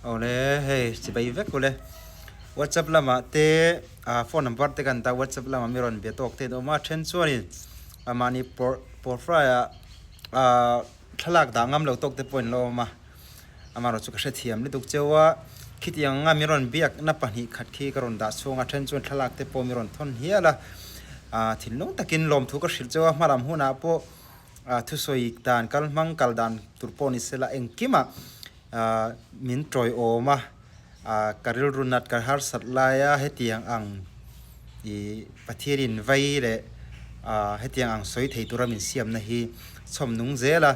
Awle hei chibai vek ule whatsapp lamah te ah phone number te kan dah whatsapp lamah mi rawn be tawk te an awm a then chuanin ah mahni pawr pawr fry ah ah thlalak dah ngam lo tawk te pawh an lo awm a amaherawh chu ka hrethiam lutuk cheu a khitiang anga mi rawn biakna pahnih khat khi ka rawn dah chhung a then chuan thlalak te pawh mi rawn thawn hial a ah thinlung takin lawmthu ka hrilh cheu a hmalam hunah pawh ah thusawi dan kal hmang kal dan tur pawh ni sela engkimah ah min tawiawm a ah ka rilru nat ka harsat laia hetiang ang ih Pathianin vai leh ah hetiang ang sawi thei tura min siamna hi chhawm nung zel a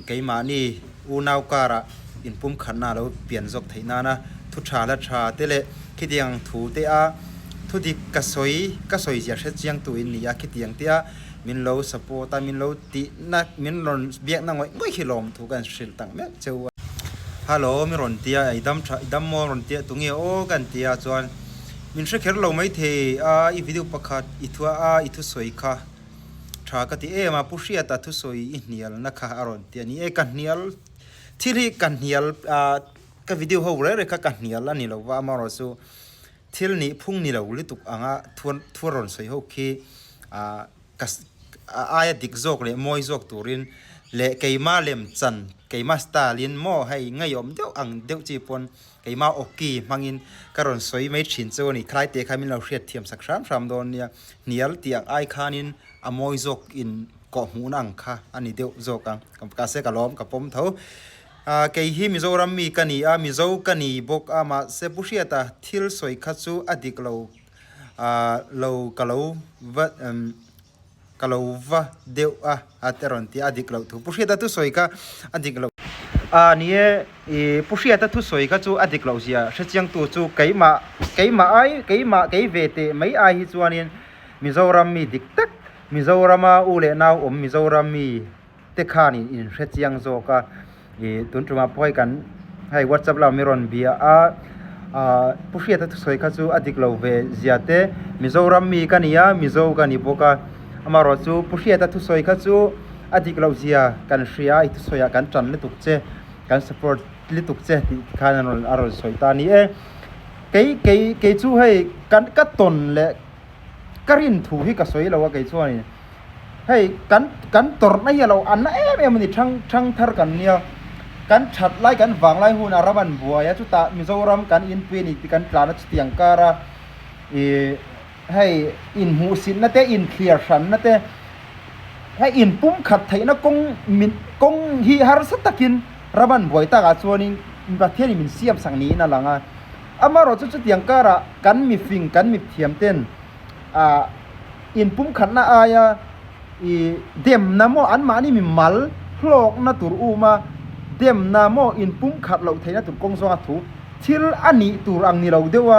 keimahni unau karah inpumkhatna a lo pian zawk theih nana thu tha la tha te leh khitiang thu te a thu dik ka sawi ka sawi zia hre chiang tu in ni a khitiang te a min lo support a min lo tih na min rawn biakna ngawih ngawih hi lawm thu kan hrilh tak meuh cheu a. Hello mi rawn tia i dam tha i dam maw rawn tia tunge aw ka han tia chuan min hre kher lo maithei a i video pakhat i thua a i thusawi kha Tha ka ti em a, Pu Hriata thusawi i hnialna kha a rawn ti a ni e, ka hnial thil hi ka hnial ah ka video ho reng reng kha ka hnial a ni lo va amaherawh chu thil nih phung ni lo lutuk anga thu thu a rawn sawi ho khi ah ka a aia dik zawk leh mawi zawk turin leh keima lem chan keima style in maw hei ngeiawm deuh ang deuh chi pawn Keimah awki hmangin ka rawn sawi mai thin chu a ni. Khalai te kha min lo hriat thiam sak hram hram dawn nia. Hnial tih ang ai khanin a mawi zawk in kawh hmuhna ang kha a ni deuh zawk ang. Ka se ka lawm ka pawm tho. Ah kei hi Mizoram mi ka ni a, Mizo ka ni bawk a mahse Pu Hriata thil sawi kha chu a dik lo ah lo ka lo va Ka lo va deuh a, a te rawn ti a, a dik loh thu. Pu Hriata thusawi kha a dik loh. A ni e, i Pu Hriata thusawi kha chu a dik loh zia hrechiangtu chu keimah, keimah ai, keimah kei ve teh mai ai hi chuanin Mizoram mi dik tak, Mizorama u leh nau awm Mizoram mi te khanin in hrechiang zawk a. Ih tun tumah pawh hei kan hei whatsapp lamah mi rawn bia a ah pu hriata thusawi kha chu a dik lo ve zia te mizoram mi ka ni a mizo ka ni bawk a amaherawh chu pu hriata thusawi kha chu a dik loh zia kan hria a i thusawi ah kan tan lutuk che kan support lutuk che tih khan a rawn a rawn sawi ta a ni e kei kei kei chu hei kan ka tawn leh ka rin thu hi ka sawi lo a kei chuanin. Hei kan kan tawrhna hi a lo an na em em a ni thang thang thar kan nia kan that lai kan vang lai hun a ram an buai a chutah Mizoram kan inpui a ni tih kan tlan a chutiang kar a ih hei inhmuhsitna te inthliar hranna te hei inpumkhat theihna kawng min kawng hi harsa takin ram an buai takah chuanin Pathianin min siam sak niin a lang a amaherawh chu chutiang karah kan mifing kan mithiam ten ah inpumkhatna aia ih demna maw anmahni mi mal hlawkna tur uma demna maw inpumkhat loh theihna tur kawng zawnga thu thil a nih tur ang ni lo deuh a,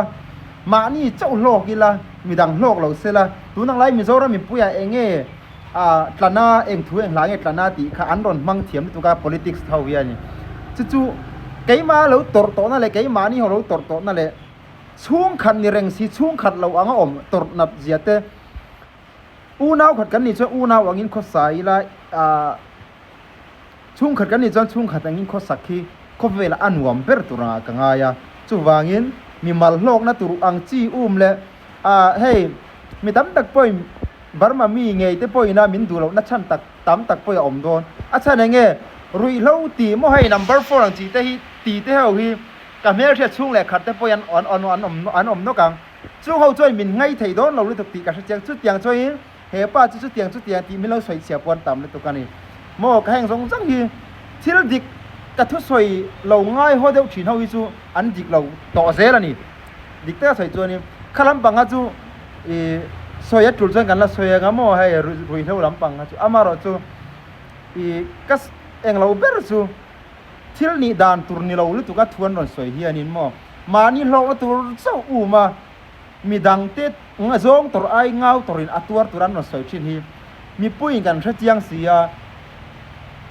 mahni chauh hlawk ila midang hlawk lo sela tun ang lai Mizoram mipuiah eng nge ah tlana eng thu eng hla nge tlana tih kha an rawn hmang thiam lutuk a politics ho hianin chu chu keimah lo tawrh tawhna leh keimahni ho lo tawrh tawhna leh Chhungkhat ni reng si chhungkhat lo anga awm tawrh nat zia te unau khat kan nih chuan unau angin khawsa ila ah chhungkhat kan nih chuan chhungkhat angin khawsak hi khawvelah a nuam ber tur angah ka ngai a chuvangin mimal hlawkna tur ang chi um leh ah hei mi tam tak pawhin Burma mi ngei te pawhin a min duh lohna chhan tak tam tak pawhin a awm dawn a chhan eng nge ruihhlo tih maw hei number four ang chi te hi ti te ho hi Ka hmelhriat chhung leh khat te pawh hian an an an awm an awm nawk ang. Chung ho chuan min ngai thei dawn lo lutuk tih ka hre chiang. Chutiang chuanin he pa chu chutiang chutiang tih min lo sawi chhia puan tam lutuk a ni. Maw ka heng zawng zawng hi thil dik ka thusawi lo ngai haw deuh thin ho hi chu an dik lo tawh zel a ni. Dik taka sawi chuanin kha lampang kha chu ih sawi a tul chuan kan la sawi ang a maw hei ruihhlo lampang kha chu amaherawh chu ih ka englo ber chu Thil nih dan tur ni lo lutuk a thu an rawn sawi hianin maw mahni hlawkna tur chauh um a, midangte zawng tawrh ai ngau tawrhin a tuar tur an rawn sawi thin hi mipuiin kan hre chiang si a,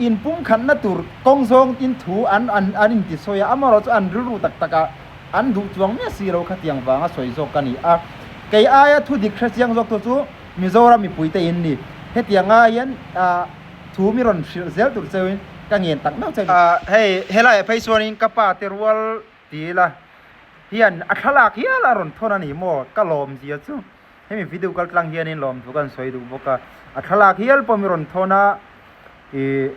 inpumkhatna tur kawng zawngin thu an an an intisawi a, amaherawhchu an rilru tak takah an duh chuang miah si lo khatiang vanga sawi zawk ka ni a, kei aia thu dik hre chiang zawk tu chu Mizoram mipuite in ni. Hetianga hian ah. Thu mi rawn hrilh zel tur cheuin ka ngen tak meuh che a ni. Hei helaiah phei chuanin ka pa te rual ti ila hian a thlalak hial a rawn thawn a ni maw ka lawm zia chu hemi video kal tlang hianin lawmthu kan sawi duh bawk a a thlalak hial pawh mi rawn thawn a ih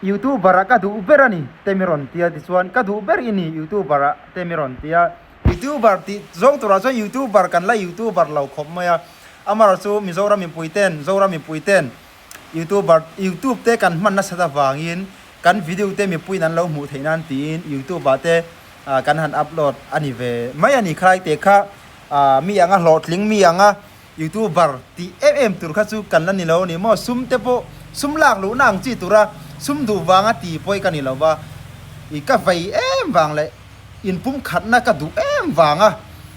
youtuber ah ka duh ber a ni te mi rawn tia tichuan ka duh ber i ni youtuber ah te mi rawn tia youtuber tih zawng turah chuan youtuber kan la youtuber lo khawp mai a amaherawhchu chu Mizoram mipui ten Zoram mipui ten youtuber youtube te kan hman nasat avangin kan video te mipuiin an lo hmuh theih nan tiin youtube ah te ah kan han upload a ni ve mai a ni khalai te kha ah mi anga hlawhtling mi anga Youtuber tih em em tur kha chu kan la ni lo a ni maw? Sum te pawh sum lak luhna ang chi tura sum duh vanga ti pawh hi ka ni lo va, i ka vei em vang leh inpumkhatna ka duh em vanga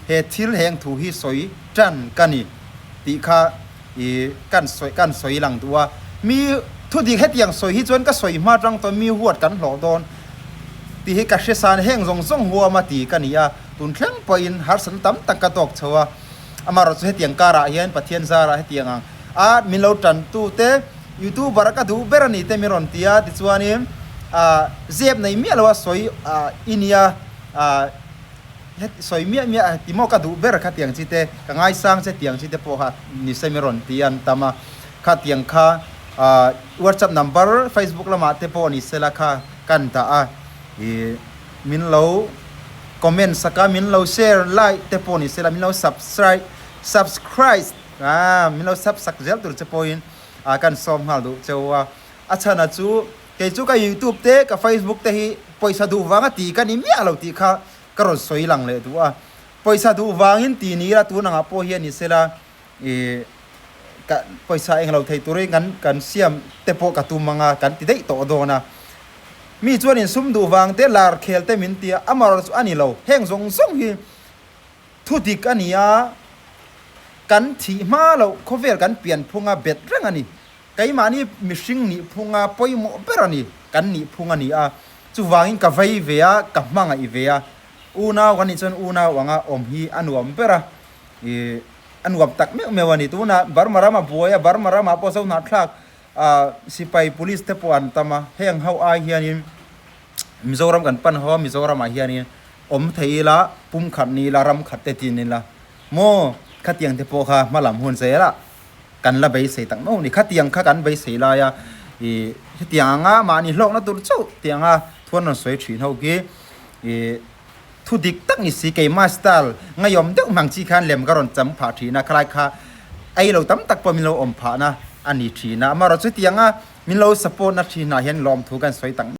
he thil heng thu hi sawi tan ka ni tih kha i kan sawi kan sawi lang duh a. Mi thudik hetiang sawi hi chuan ka sawi hma tang tawh mi huat kan hlawh dawn tih hi ka hre san heng zawng zawng huama ti ka ni a, tun thleng pawhin harsatna tam tak ka tawk chho a. Amaherawhchu hetiang karah hian Pathian zarah hetiang ang a min lo tantu te youtuber a ka duh ber a ni te min rawn ti a, tichuanin ah zep nei miah lo a sawi ah i nia ah heti sawi miah miah ti maw ka duh ber khatiang chi te ka ngaisang che tiang chi te pawh kha ni se min rawn ti a an tam a, khatiang kha ah whatsapp number facebook lamah te pawh ni sela kha kan dah a ih. Min lo comment sak a, min lo share, like te pawh ni sela, min lo subscribe, subscribe ah min lo sub sak zel tur che pawhin ah kan sawm nghal duh cheu a. A chhan a chu kei chu ka youtube te ka facebook te hi pawisa duh vanga ti ka ni miah lo tih kha ka rawn sawi lang leh duh a. Pawisa duh vangin ti ni ila tun angah pawh hian ni sela ih ka pawisa englo thei turin kan kan siam te pawh ka tum anga kan ti daih tawh dawn a. Mi chuanin sum duh vang te lar khel te min tia amaherawhchu chu a ni lo. Heng zawng zawng hi thu dik a ni a, kan thih hma loh khawvel kan pian phunga bet reng a ni. Keimahni mihring nih phunga pawimawh ber a ni, kan nih phung a ni a. Chuvangin ka vei ve a, ka hmangaih ve a. Unau kan nih chuan unau anga awm hi a nuam ber a, ih a nuam tak meuh meuh a ni. Tunah Burma rama buai a, Burma ramah pawh Zohnahthlak Ah sipai police te pawh an tam a, heng ho ai hianin Mizoram kan pan ho a, Mizoramah hianin awm thei ila, pum khat ni ila, ram khat te tin ila maw khatiang te pawh kha hma lam hun zelah kan la beisei tak meuh a ni. Khatiang kha kan beisei lai a, ih hetiang anga mahni hlawkna tur chauh tianga thuan rawn sawi thin ho khi ih Thu dik tak ni si keimah style ngaiawm deuh hmang chi khan lem ka rawn cham phah thin a, khalai kha ei lo tam tak pawh min lo awm phah na a ni thin a, amaherawhchu chutianga min lo support na thin ah hian lawmthu kan sawi tak.